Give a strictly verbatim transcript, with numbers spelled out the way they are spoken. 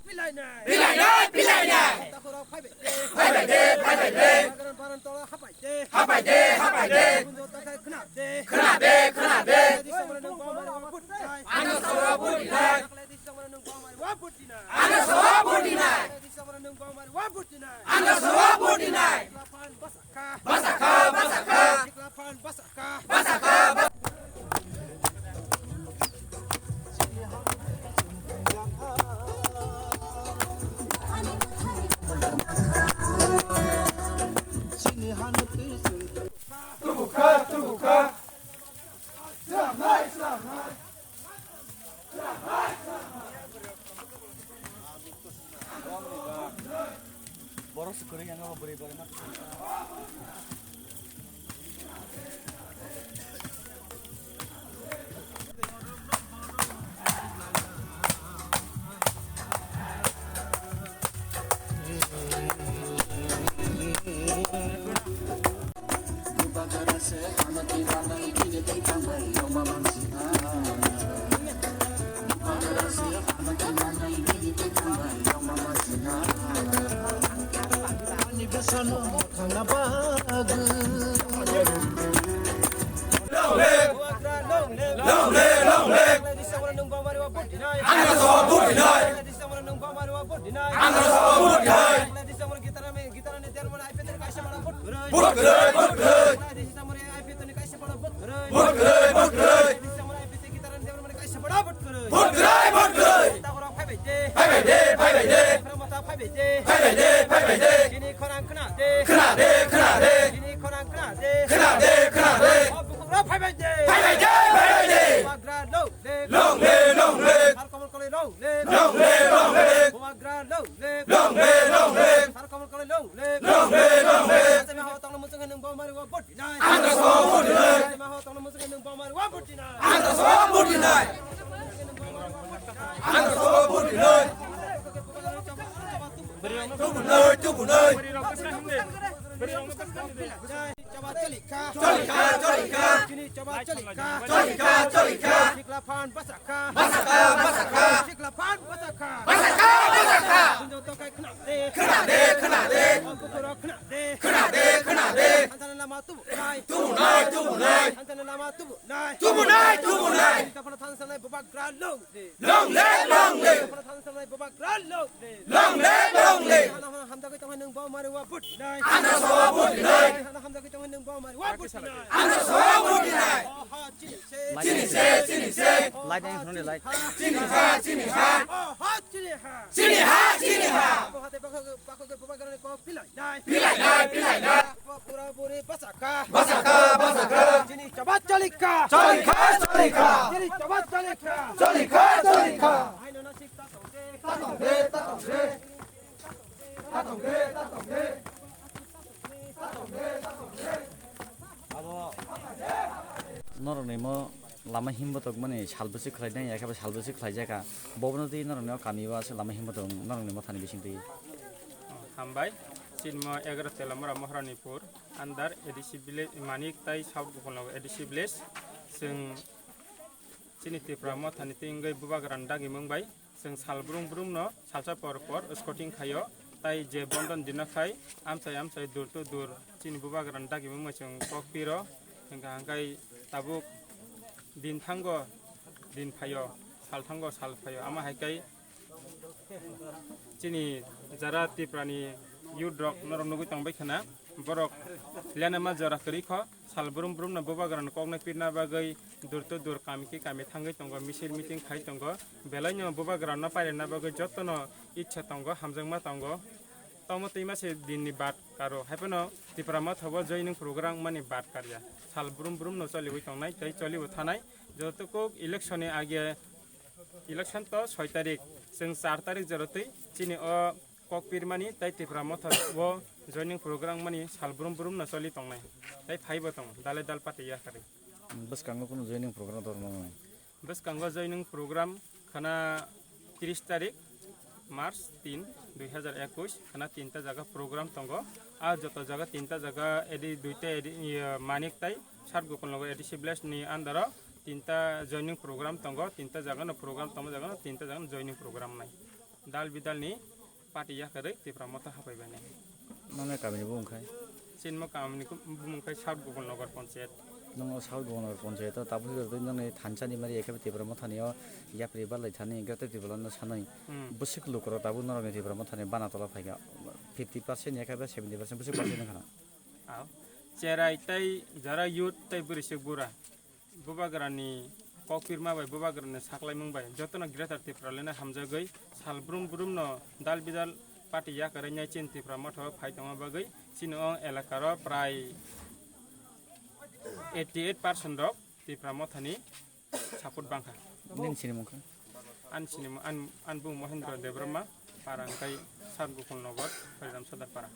Pilai nai. Pilai nai, pilai nai. Takhorok phai bai de. Phai bai de, phai bai de. Bagan baran tola hapai de. Hapai de, hapai de. Gunjo takhai khna de. Khna de, khna de. Disa mane nwng bamari wa budi nai. Ano sawa budi nai. Disa mane nwng bamari wa budi nai. Ano sawa budi nai. Disa mane nwng bamari wa budi nai. Ano sawa budi nai. Sikla phan basa kha. Basa kha, basa kha. Sikla phan basa kha. Basa kha, basa Borok se kwrwi yang abo bwrwi bwrwi ma. Long live! Long live! Long live! Long live! Ang rasa budi hai. Vote kwrwi, vote kwrwi. Vote kwrwi, vote kwrwi. Vote kwrwi, vote kwrwi. Phai bai de, phai bai de. Phai bai de, phai bai de. Khna de, khna de. Khna de, khna de. Phai bai de, phai bai de. Long live, long live. Long live, long live. Long live, long live. Long live, long live. Ang rasa budi hai. Ang rasa budi hai. Ang rasa budi hai. Tubunai, tubunai. Choba cholikha. Cholikha, cholikha. Chini choba cholikha. Cholikha, cholikha. Sikla phan basa kha. Basa kha, basa kha. Sikla phan basa kha. Basa kha, basa kha. Gunjo tokai khna de. Khna de, khna de. Bukuro khna de. Khna de, khna de. Hanjani lama tubu nai. Tubu nai, tubu nai. Hanjani lama tubu nai. Tubu nai, tubu nai. Sikla phan thansa nai bubagra long live. Long live, long live. Sikla phan thansa nai bubagra long live. Long live, long live. Hana hana hamjagwi tongwi nwng bo mari wa budi nai. Ang rasa budi nai. Hana hamjagwi tongwi nwng bo mari wa budi nai. Ang rasa budi nai. Oho, chini se. Chini se, chini se. Light and front light. Chini ha, chini ha. Oho, chini ha. Chini ha, chini ha. Bo hate bakho, bakho ke bubagra ni kok pilai nai. Pilai nai, pilai nai. Bo pura puri basa kha. Basa kha, basa kha. Chini choba cholikha. Cholikha, cholikha. Chini choba cholikha. Cholikha, cholikha. Haino na sik ta tong de. Ta tong de, ta tong de. Norokni mo lama himbotok mani sal bwswk khlainai, ya khe sal bwswk khlaijak kha. Bobono twi norokni o kami o aswk lama himbotok norokni mothani bising twi. Hambai, chini mo egaroh Telamura Maharanipur under A D C village, Manik tai South Gokulnagar A D C village. Chwng chini Tipra mothani twi wngwi bubagrani dagimung bai. Chwng sal brum brum no salsa por por scouting khaio, tai je bondon dino khai amchai amchai dur to dur chini bubagrani dagimung bai chwng kok piro, hwnkha hwnkhe tabuk din thango din phaio, sal thango sal phaio, ama hai kai chini jara Tiprani youth rok norok nugui tongbai khana, borok lenama jora kwrwi kho. Sal brum brum no bubagrano koknai pirna bagwi dur to dur kami ki kami thangwi tongo, misil meeting khai tongo. Belai no bubagrano pairina bagwi jotono ichha tongo, hamjakma tongo. Tomo twi mase dinni bad karo. Haiphano Tipra Motha bo joining program mani bad karya. Sal brum brum no choliwi tongnai tei cholibo thanai. Joto kok election ni age, election to soi tarik, chwng char tarik jora twi chini o kok pirmani tei Tipra Motha o joining program mani sal brum brum no choli tongnai tei phaibo tong dale dal pati yakarwi. Bwskango kunu joining program tor nang? Bwskango joining program khana tris tarik March tin, dui hazar ekush khana tinta jaga program tongo. A joto jaga tinta jaga edi duita edi, iya, Manik tai Sar Gokul Nagar A D C village ni under o tinta joining program tongo. Tinta jaga no program tongma jaga no tinta jaga no joining program nai. Dal bidal ni party yakarwi Tipra Motha hapai bani. Nonai kamini bumung khai? Chinmo kamini bumung khai South Gokul Nagar Panchayat. Nongo South Gokul Nagar Panchayat o tabuk twi nonai thansa ni mari ekhe Tipra Motha ni o yapri balai thani Greater Tipraland no sanai. Hmm. Bwswk lukurok tabuk norok ni Tipra Motha ni bana tola phaikha fifty percent ekhe seventy percent bwswk percent wngkha na? Aw. Cherai tei jara youth tei bwrwi se bura. Bubagrani kokpirma bai bubagrani saklaimung bai jotono Greater Tipraland hamjagwi sal brum brum no dal bidal party yakarwi nai chini Tipra Motha o phai tongma bagwi chini o elakaro prai eighty eight percent rok Tipra Mothani support bangkha. Nini sinimung kha? An sinimo an an bung Mohendra Debbarma, para wngkai South Gokul Nagar, Pharidam Sodar para.